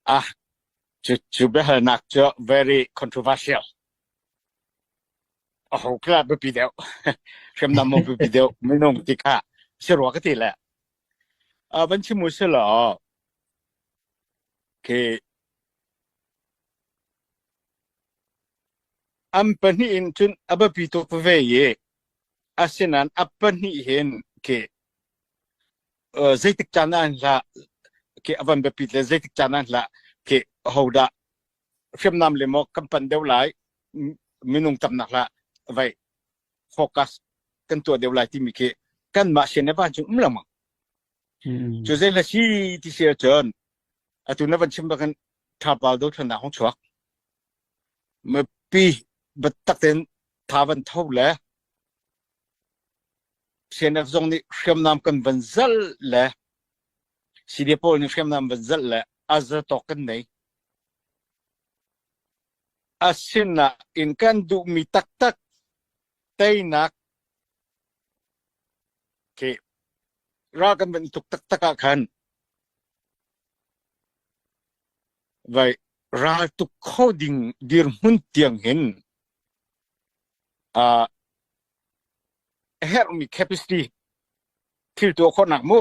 Ah, cu cu biahalnak cu very controversial. Aho kha biapi deuh. Hriamnam maw biapi deuh minung ti kha si rua ka ti le. Ah, van chim u si law khi an pahnih in cun a biapi tuk ve i asinain a pahnih hin khi zeitik caan ah hlah khi a van biapit le zeitik caan ah hlah khi hodah hriamnam le maw kan pan deuh lai minung tamnak lah vai focus kan tuah deuh lai timi khi kanmah sin le vancung um lengmang. Cu zei hla si ti si ahcun atu na van chim bakin thapal dothlennak hong chuak. Mipi biatak tein tha van tho le CNF zong nih hriamnam kan van zalh le CD pawl nih hriamnam van zalh le a zatawk kan nei. Asinain kan duhmi taktak teinak khi ral kan van i tuk taktak ah khan vai ral tuk kho ding dirhmun tiang hin uh, herhmi capacity thil tuah khawhnak mu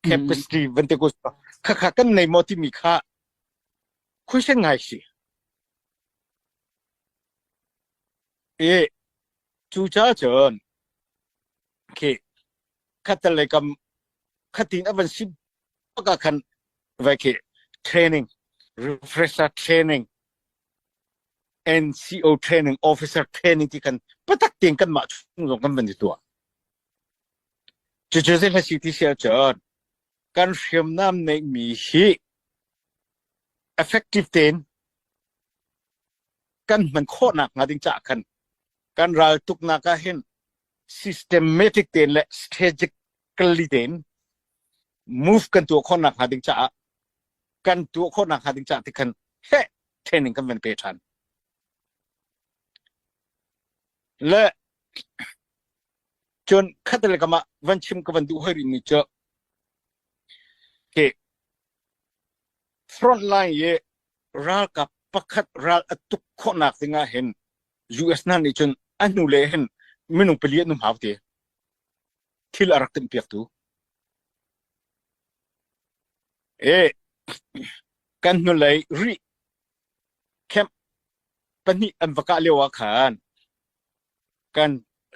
capacity van te ko khakha kan nei maw timi kha question ngai si e cu cha cun khi khatal le kam khatin avan si baka khan vai khi training refresher training NCO training officer training ti kan patak ten kan mah chung zong kan van i tuah cucu zei si ti si ahcun kan hriamnam neihmi hi effective tein kan hman khawhnak hnga ding caah khan kan ral tuknak ah hin systematic tein le strategically tein move kan tuah khawhnak hnga ding caah kan tuah khawhnak hnga ding caah ti khan heh training kan van pe ṭhan. Le cun khat le kam ah van chim ka van duh hoi rih mi cu ke front line i ralkap pakhat ral a tuk khawhnak ding ah hin US hna nih cun a hnu le hin minung pali an um hau ti thil a rak timh piak tu e kan hnulei rih camp pahnih an va kah lio ah khan kan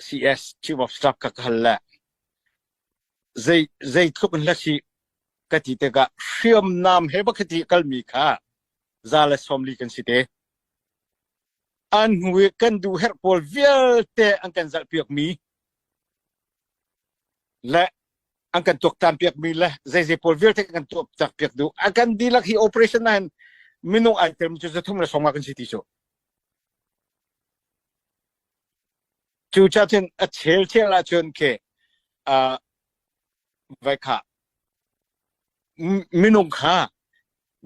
CS Chief of Staff ka ka hal le zei zeitluk in hlasi ka ti tikah hriamnam he bak ti kalmi kha za le 40 kan si te an hnu i kan duh herh pawl vialte an kan zalh piakmi le an kan tuaktan piakmi le zeizei pawl vialte kan tuaktak piak duh a kan dihlak hi operation ah hin minung ai telmi cu zathum le sawmnga kan si ti cu cu cha cun a chel chel ahcun khi uh, vai kha minung kha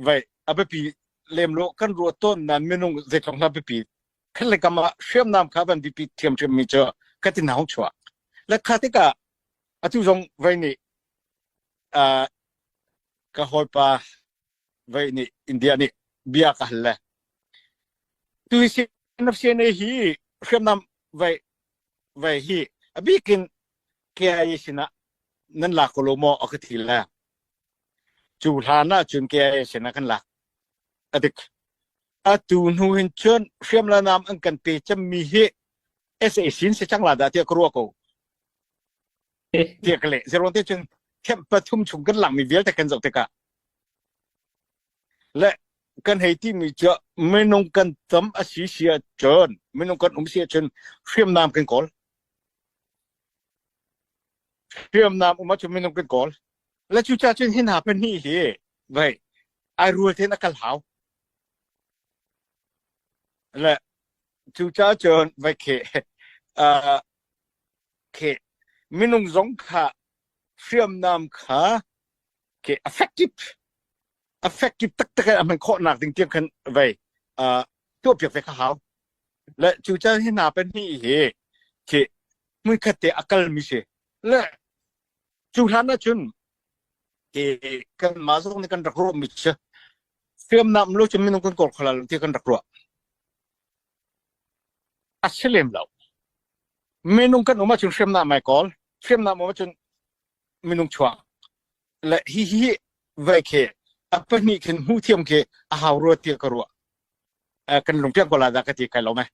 vai a biapi lem lo kan ruah tawn nan minung zeitlong hla biapi khan le kam ah hriamnam kha van biapi thiamthiam mi cu ka tin hong chuak le kha tikah atu zong vai nih uh, ka hawipa vai nih India nih bia ka hal le tu hi CNA hi hriamnam vai vai hi a bikin KIA sinah nan lak ko lo maw a ka ti le cu hlan ah cun KIA sinah kan lak a dik atu hnu hin cun hriam le nam an kan pe cemmi hi SAC sin si cang la dah tiah ka ruah ko tiah ka leh zeruang te cun camp pathum chung kan lakmi vialte kan zoh tikah le kan hei timi cu minung kan tam a si si ahcun minung kan um si ahcun hriamnam kan kawl hriamnam um ahcun minung kan kawl le cucaah cun hi hna pahnih hi vei ai rual tein a kal hau le cucaah cun vai khi uh, khi minung zong kha hriamnam kha khi effective effective taktak in a hman khawhnak ding tiang khan vei uh, tuahpiak ve kha hau le cucaah hi hna pahnih hi khi hmunkhat te a kalmi si le cu hlan ahcun ke kanmah zong nih kan rak ruahmi cu. Hriamnam lo cun minung kan kawl kho lai lo ti kan rak ruah. A si lem lo. Minung kan um ahcun hriamnam ai kawl. Hriamnam um ahcun minung chuak. Le hi hi vai khi a pahnih khin hmuh thiam khi a hau rua tiah ka ruah. Kan lungpiang ko la dah ka ti kai lo mei.